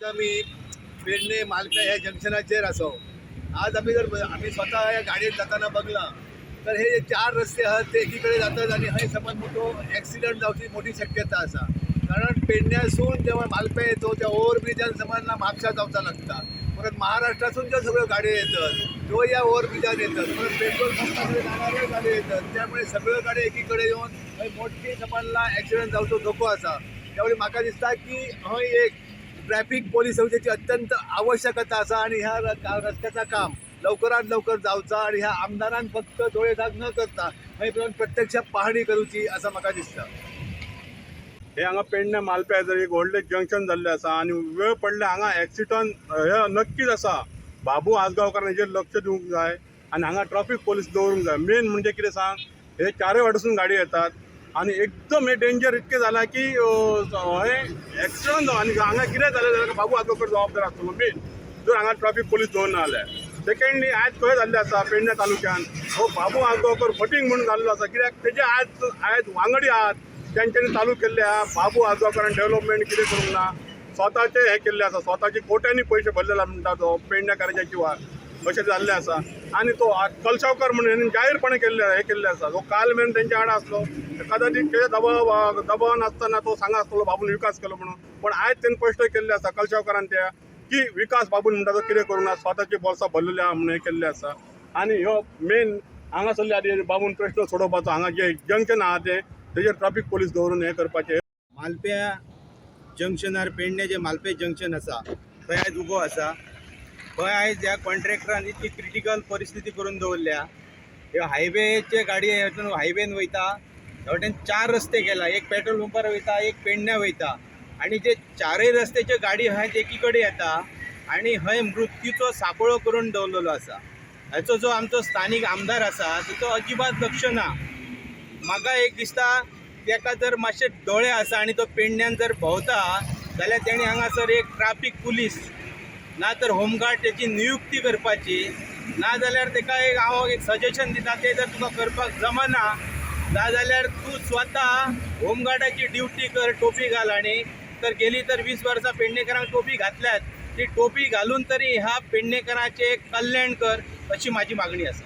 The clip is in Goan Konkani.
आमी पेडणे मालप्या ह्या जंक्शनाचेर आसा. आज आमी जर आमी स्वता ह्या गाडयेन जाताना बघला तर हे जे चार रस्ते आहात ते एकीकडे जातात आणि हय समज मोठो एक्सिडंट जावची मोठी शक्यता आसा. कारण पेडण्यासून जेव्हा मालप्या येतो त्या ओव्हरब्रिजान समज ना म्हापशा जावचा लागता. परत महाराष्ट्रातून ज्यो सगळ्यो गाडयो येतात त्यो ह्या ओव्हरब्रिजान येतात. परत पेट्रोल पंपाकडे जाणाऱ्यो गाडयो येतात. त्यामुळे सगळ्यो गाडयो एकीकडे येवन हय मोठी समजला एक्सिडंट जावचो धोको आसा. त्यामुळे म्हाका दिसता की हय एक ट्रॅफिक पोलीस येवचेची अत्यंत आवश्यकता आसा आणि ह्या रस्त्याचा काम लवकरात लवकर जावचा आणि ह्या आमदारान फक्त डोळेझाक न करता थंय वचून प्रत्यक्ष पाहणी करूची असं म्हाका दिसता. हे हांगा पेडणे मालप्या जर एक व्हडलें जंक्शन जाल्लें आसा आनी वेळ पडल्यार हांगा एक्सिडंट हे नक्कीच आसा. बाबू आजगांवकारान हेजेर लक्ष दिवंक जाय आनी हांगा ट्राफीक पोलीस दवरूंक जाय. मेन म्हणजे कितें सांग, हे चारय वाटेसून गाडी येतात आनी एकदम हे डेंजर इतकें जालां की हे एक्सिडंट जावं आनी हांगा कितें जालें जाल्यार बाबू आजगांवकर जबाबदार आसतलो मेन, जर हांगा ट्राफीक पोलीस दवरना जाल्यार. सेकंडली आयज खंय जाल्लें आसा पेडणे तालुक्यान हो बाबू आजगांवकर फटींग म्हणून जाल्लो आसा, कित्याक तेजे आयज आयज वांगडी आहात तेंच्यांनी चालू केल्ले आहा. बाबू आजगांवकरान डेव्हलपमेंट कितें करूंक ना, स्वताचे हे केल्ले आसा, स्वताचे कोट्यांनी पयशे भरलेले म्हणटा तो पेडणेकाराच्या जिवार, अशें जाल्लें आसा. आनी तो कलशावकर म्हणून हेणें जाहीरपणे केल्ले हे केल्ले आसा. जो काल मेरेन तेंच्या आड आसलो, कदाचित तेच्या दबावान आसतना तो सांगा आसतलो बाबून विकास केलो म्हणून, पण आयज तेणें स्पश्ट केल्लें आसा कलशावकरान त्या की विकास बाबून म्हणटा तो कितें करूं ना, स्वताची बोल्सां भरलेली आहा म्हणून हें केल्लें आसा. आनी ह्यो मेन हांगासरले आदी बाबून प्रश्न सोडोवपाचो, हांगा जे जंक्शन आहा तें तेजेर ट्राफीक पोलीस दवरून हें करपाचें. मालप्या जंक्शनार, पेडणे जे मालपे जंक्शन आसा थंय आयज उबो आसा. थंय आयज ह्या कॉन्ट्रॅक्टरान इतकी क्रिटिकल परिस्थिती करून दवरल्या. ह्यो हायवेचे गाडी हेतून हायवेन वयता, ह्या वटेन चार रस्ते केला, एक पेट्रोल पंपार वयता, एक पेडण्या वयता आनी जे चारय रस्त्याच्यो गाडी आहा ते एकी कडेन येता आनी हय मृत्यूचो सापळो करून दवरलेलो आसा. हाचो जो आमचो स्थानीक आमदार आसा तेचो अजिबात लक्ष ना. म्हाका एक दिसता तेका जर मातशे दोळे आसा आनी तो पेडण्यान जर भोंवता जाल्यार तेणी हांगासर एक ट्राफीक पुलीस ना तर होमगार्ड तेची नियुक्ती करपाची, ना जाल्यार तेका एक हांव एक सजेशन दिता, तें जर तुका करपाक जमना ना जाल्यार तूं स्वता होमगार्डाची ड्युटी कर, टोपी घाल. आनी तर गेली तर 20 वर्सां पेडणेकरांक टोपी घातल्यात, ती टोपी घालून तरी ह्या पेडणेकरांचें कल्याण कर अशी म्हाजी मागणी आसा.